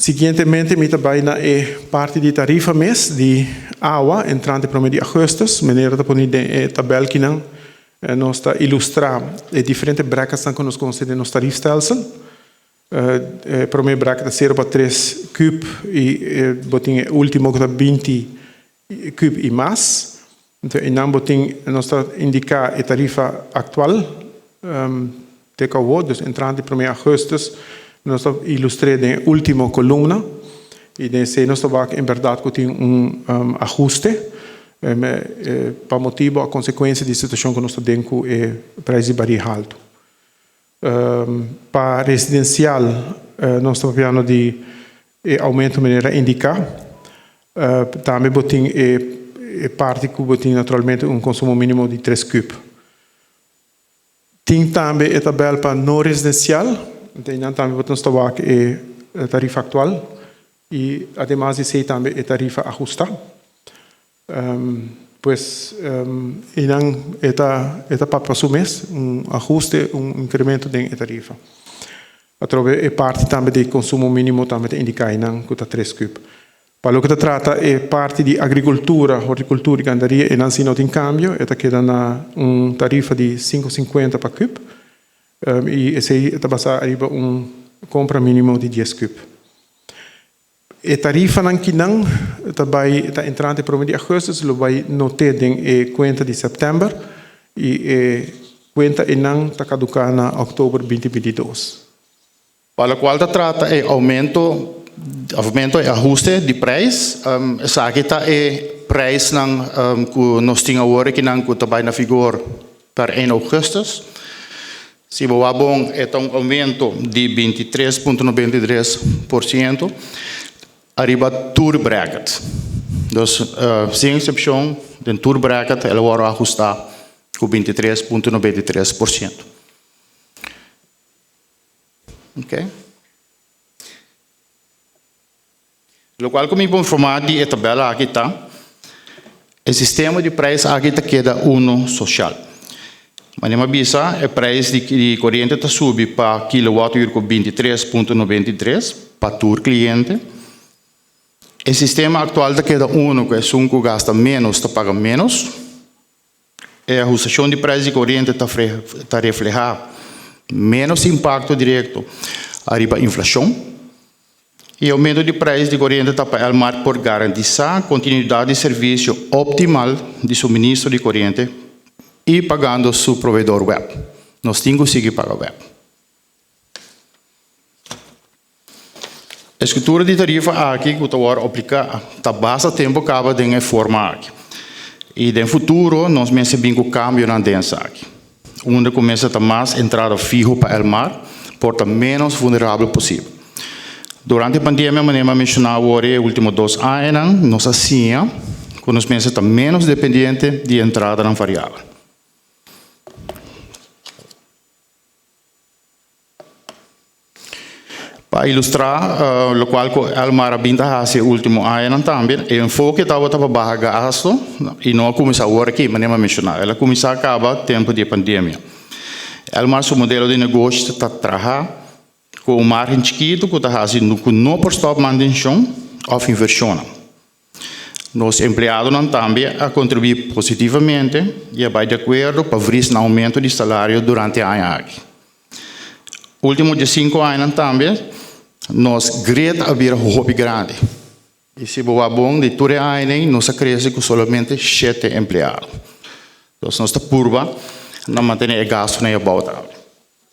Siguientemente mi ta bai na e parti di tarifa mes di awa entrante prome di augustus. Manera ta poni den e tabel kinan nos ta ilustra e diferente bracketsnan ku nos konse den nos tariefstelsel. E prome bracket ta sero pa tres kub i bo tin e ultimo ku ta binti kub i mas. Enton einan bo tin, nos ta indiká e tarifa aktual te ku awor, dus entrante promé augustus, nos ta ilustr'é den e último kolumna i den esei nos ta wak en bèrdat ku tin un ahuste pa motibu a konsekuensia di situashon ku nos ta den ku e preis di barí haltu. Pa residensial nos ta papiando di e aumento manera indiká. Tambe bo tin e parti ku bo tin naturalmente un konsumo mínimo di tres kub. Tin tambe e tabèl pa no residensial, einan tambe bo ta wak e tarifa aktual i ademas di esei tambe e tarifa ahustá. Pues einan e ta e ta papia su mes, un ahuste, un incremento den e tarifa. Atrobe e parti tambe di consumo minimo tambe ta indica einan cu ta tres cub. Pa loke ta trata e parti di agricultura, horticultura y gandaria einan si no tin cambio, e ta keda na un tarifa di cinco cincuenta pa cub y esey ta basa ariba un compra minimo di dies cub. E tarifanan kinan ta bai ta entrante prome di augustus lo bai noté den e kuenta di sèptèmber i e kuenta einan ta kaduká na òktober binti 22. Pa lokual ta trata e oumento oumento e ahuste di preis, esaki ta e preisnan ku nos tin awor akinan ku ta bai na vigor per 1 augustus. Si bo wak bon, e ta un oumento di 23.93% ariba tur bracket. Dus, sin eksepshon, den tur bracket el a wòrdu ahustá ku 23.93%. Oké. Lokual ku mi por informá di e tabèla aki ta, e sistema di preis aki ta keda unu sosial. Manera mi a bisa, e preis di koriente ta subi pa kilowatùr ku 23.93 pa tur kliente. E sistema aktual ta keda unu ku esun ku gasta ménos ta paga ménos. E ahustashon di preis di koriente ta ta reflehá ménos impakto direkto ariba inflashon. E oumento di preis di koriente ta pa Elmar por garantisá kontinuidat di servisio optimal di suministro di koriente i pagando su proveedor web. Nos tin ku sigui paga web. E struktura di tarifa aki ku ta wòrdu apliká ta basta tempu kaba den e forma aki. I den futuro nos mester bin ku kambionan den esaki. Unda ku mester ta mas entrada fiho pa Elmar por ta ménos vulnerabel posibel. Durante e pandemia manera mi a menshoná awor e último dos añanan nos a siña ku nos mester ta ménos dependiente di entradanan variabel. Pa ilustrá lokual ku Elmar a bin ta hasi e último añanan tambe, e enfoke tabata pa baha gasto i no a kuminsá awor aki, manera mi a menshoná. El a kuminsá kaba tempu di e pandemia. Elmar su modelo di negoshi ta traha ku un márgen chikitu ku ta hasi ku no por stòp mantenshon òf invershonnan. Nos empleadonan tambe a kontribuí positivamente i a bai di akuerdo pa vris na oumento di salario durante e aña aki. Último diesinku añanan tambe nos grid a bira hopi grandi i si bo wak bon di tur e añanan nos a krese ku solamente shete empleado. Nos ta purba na mantené e gastunan ei abou tambe.